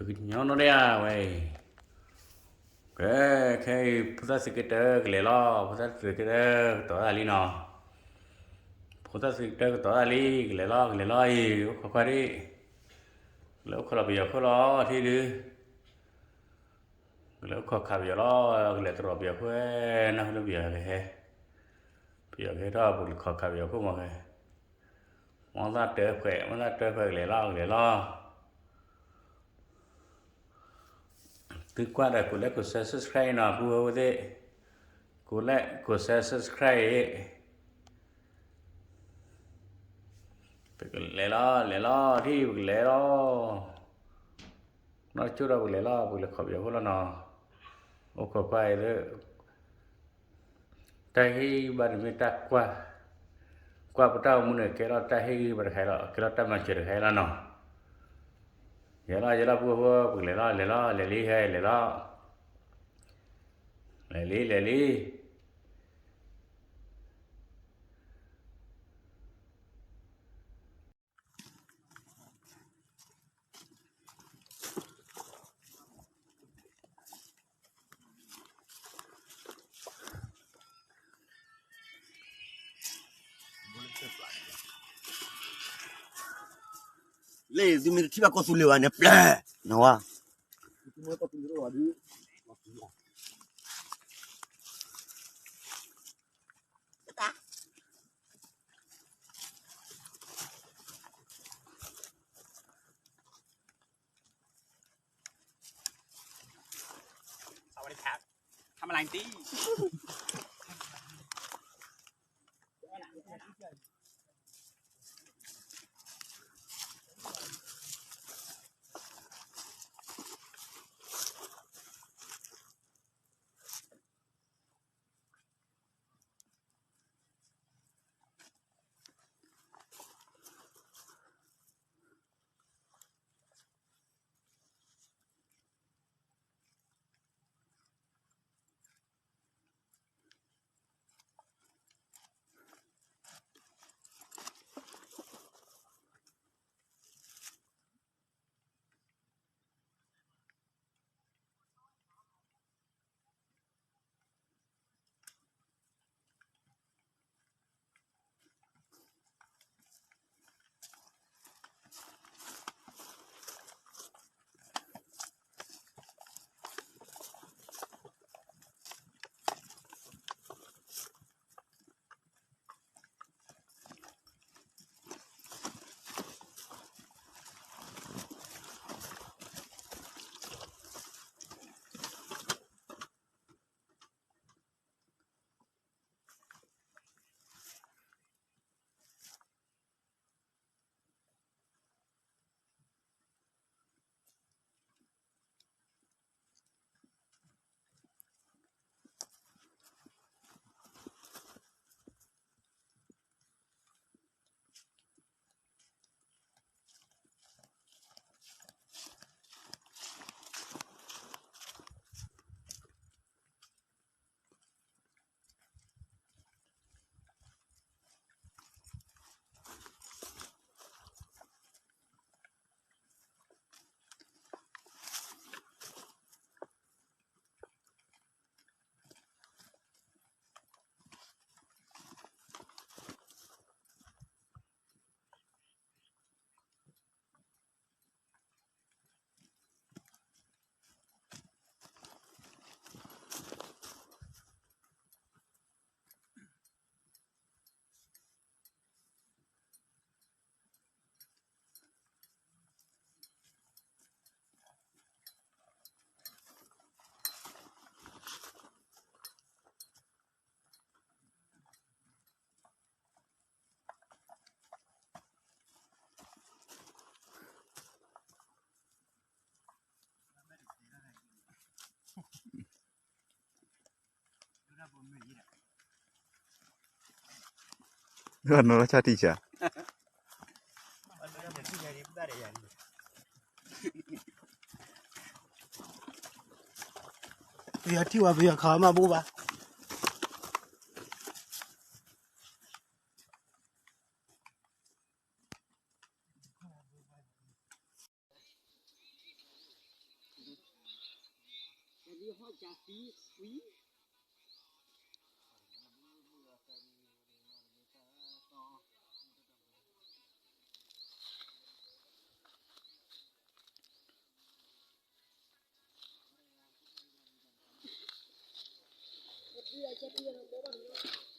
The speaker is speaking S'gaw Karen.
ညီနီၢ်ဒၣ်ဝဲအံၤ, ကဲ, ခဲအံၤ ဖိသၣ်သုးက့တၢကလဲၤလီၤ, ဖိသၣ်သုးက့တၢကတီၤတၢ်လံနီၤ, ဖိသၣ်သုးက့တၢကတီၤတၢ်လံ, ကလဲၤလီၤ ကလဲၤလီၤအံၤ, အိၣ်ခိးခွါဒံး, ကလဲၤအိၣ်ခိးလီၤပယီၤခိၣ်လီၤ ထံဒုး ကလဲၤအိၣ်ခိးခးပယီၤလီၤ, ကလဲၤတရီၤပယီၤခိၣ်, နၢ်ဟူလၢပယီၤကဟဲ, ပယီၤကဟဲထီၣ် ပကလဲၤခိးခးပယီၤခိၣ်မးကဲ, မ့ၢ်သၣ်တၢဖှဲး, မ့ၢ်သၣ်တၢဖှဲး ကလဲၤလီၤ ကလဲၤလီၤ. သုကွၢ်ဒီး ကိးလဲၣ်ကိး subscribe နီၤ ပုၢ်ဝဲၢ်သ့ၣ်, ကိးလဲၣ်ကိး subscribe အံၤ, ပကလဲၤလီၤ လဲၤလီၤ ထံၣ်ပကလဲၤလီၤ, နီၢ်ကၠိၣ်ဒီးပကလဲၤလီၤ, ပကလဲၤခိးပယီၤခိၣ်လီၤနီၤ, အိၣ်ခိးကွၢ်အံၤလၢ တၢ်ဟ့ၣ်ဂံၢ်ဘါန့ၣ်မ့ၢ်တၢ်ကွၢ်, ကွၢ်ပတၢ်အိၣ်မူန့ၣ် ကဲထီၣ်တၢ်ဟ့ၣ်ဂံၢ်ဘါတခါအံၤလီၤ, ကဲထီၣ်တၢ်မၤစၢၤတခါအံၤလီၤနီၤ, ယဲလီၤ ယဲလီၤ ပုၢ်ဝဲၢ်ဖိ ပကလဲၤလီၤ လဲၤလီၤ လဲၤလံ ဟဲ လဲၤလီၤ, လဲၤလံ လဲၤလံ. လၢသုမ့ၢ်တထံၣ်ဘၣ်ကီၢ်သူလ့ၤဘၣ်န့ၣ် ပျဲ, နဝါ. สวัสดีครับ ทำอะไรตี้ နီၢ်လီၤဆၣ်ထံဆၣ်, ပယီၤထံၣ်ဝဲ ပယီၤခးမၤဘူၣ်ဘၣ်. ဟီၣ်ကၢသံဝံၤ ကသံအကသံအဘီဘၣ်န့ၣ်